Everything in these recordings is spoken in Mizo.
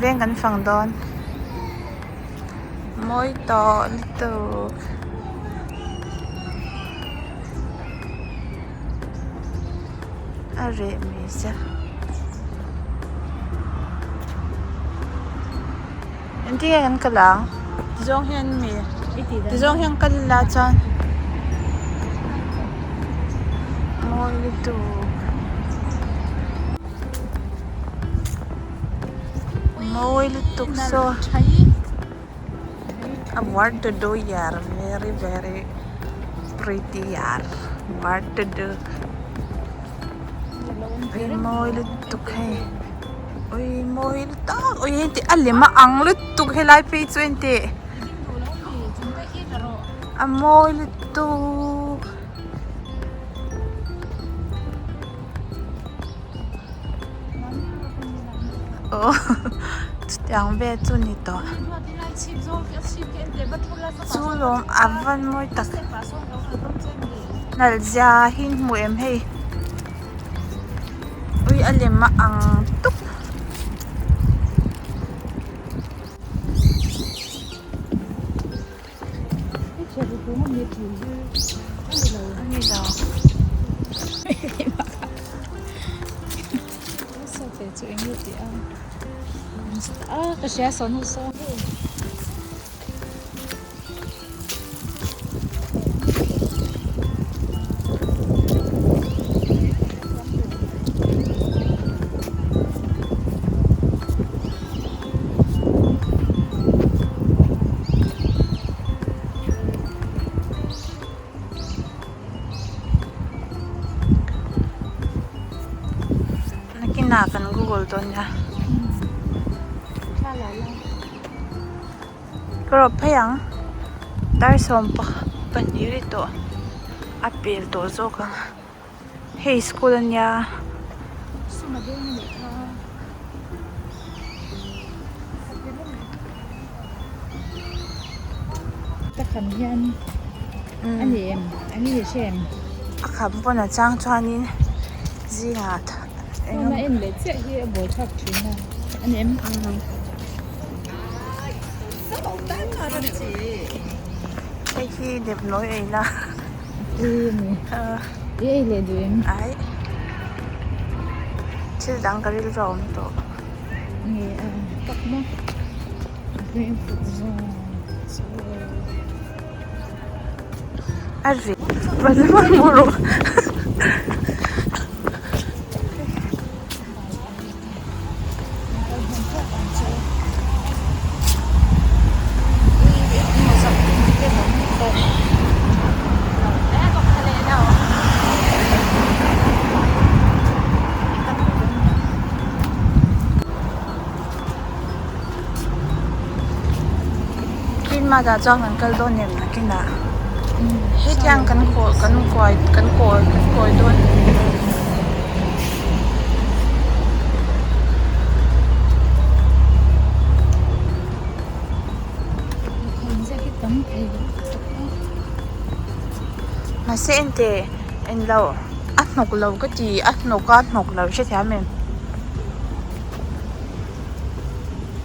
Veng kan fang dawn. Mawi tawh lutuk. A reh mai sia. Engtin nge kan kal ang? Tizawng hian mi tizawng hian kal ila chuan mawi lutuk. Mawi lutuk saw a what to do yaar very very pretty yaar what to do ui mawi lutuk hei ui mawi lutuk ui heti a lem a ang lutuk helai phei chu engteh a mawi lutuk. Aw chutiang vel chu ni tawh chu lawm a van mawi tak nalh zia hi hmu em hei ui a lem a ang tup. Nakinah kan google dawn nia ka rawp phei ang dar sawm pahnih ri tawh a pel tawh zawk ang. Hei school ania. A kham pawn a chang chuanin zingah hei hi nepnawi ei la. I ei leh duh em? Ai. Thil dang ka rilru a awm tawh. Nge a tak maw? Green food zone chu. A ri. Balma mu rawh. Greenmart ah chuan kan kal dawn em nakinah hetiang kan kan kuai kan kawi kan kawi dawn. Mahse ente englo a hnawk lo ka ti a hnawk a hnawk lo hrethiam em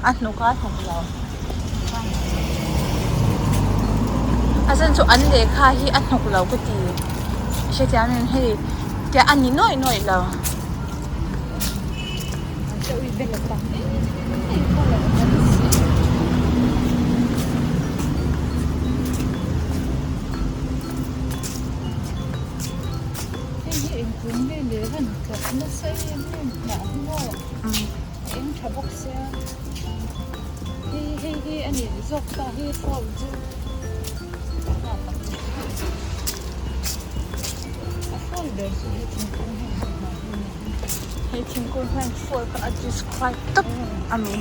a hnawk a hnawk lo a chhan chu an lehkha hi a hnawk lo ka ti hrethiam em hei. Tia a ni nuaih nuaih lo. He thingkung hian fall kha a describe tawp a ni.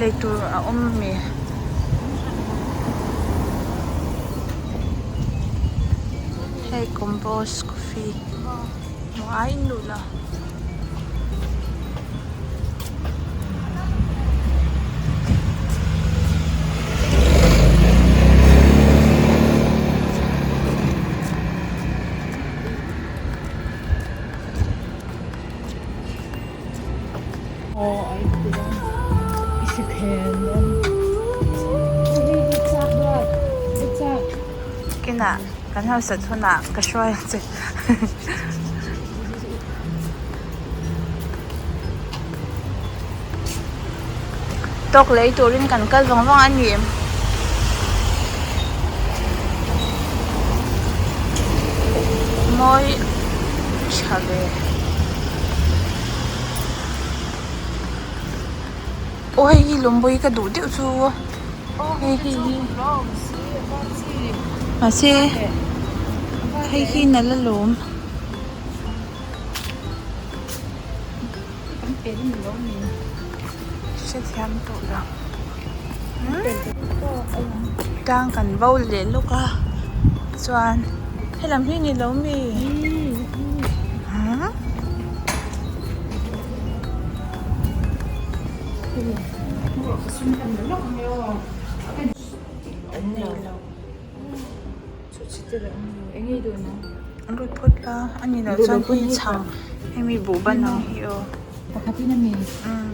Lei tur a awm a mi. Hei compost coffee hmuh ai in duh lo. Nakinah kan hausat hunah ka hruai ang che. Tawk lei turin kan kal vang vang a ni. Mawi tha ve. Aw hei hi lawmbawi ka duh deuh chu hei hei hi mahse hei hi nalh alawm. Hrethiam tawh lo tang kan bo leh lawk a chuan helam hi ni lo mi huh. Lut phawt la a ni loh chuan hei chhang hemi buh ban ang hi aw umm.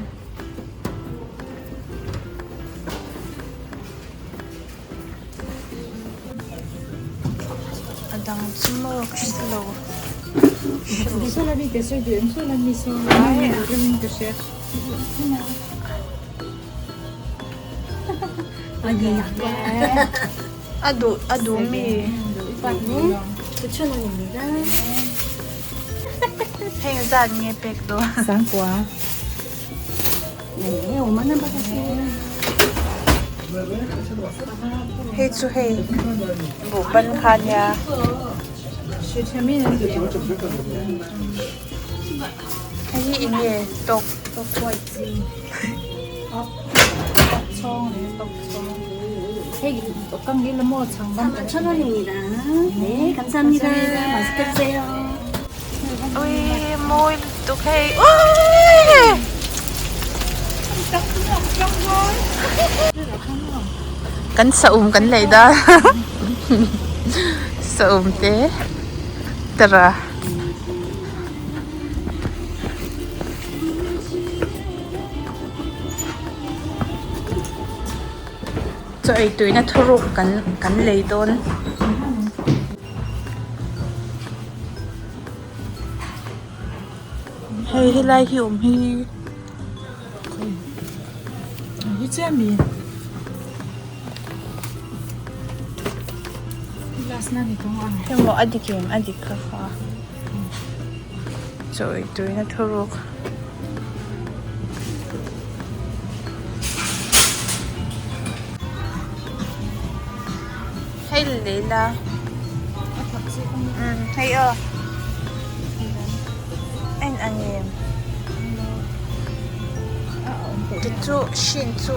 A dang chu maw ka hre lo. A duh a duh mi. Heng zat nge pek dawn. Hei chu hei buh ban kha nia. Hei hi eng nge tawk Ui mawi lutuk hei uii Kan saum kan lei da saum te tara. Chaw ei tuina thuruk kan kan lei dawn. Hei helai hi awm hi Hi chiah mi last na ni tawng ang. Hei maw a dik em a dik kha kha chaw ei tuina thuruk. Hei lei la hei aw en ang em ti chu hrin chu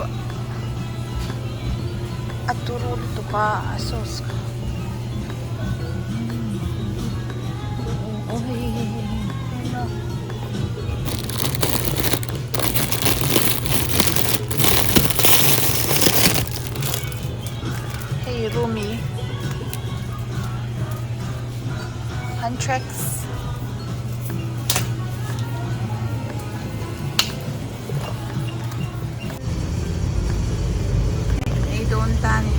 a turu lutuk a a sauce kha. Hei Rumi Huntrix Ei dawn ta ni.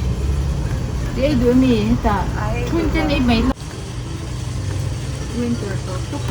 Ei duh ami hetah thun ten ei mai Winter tawh tuk.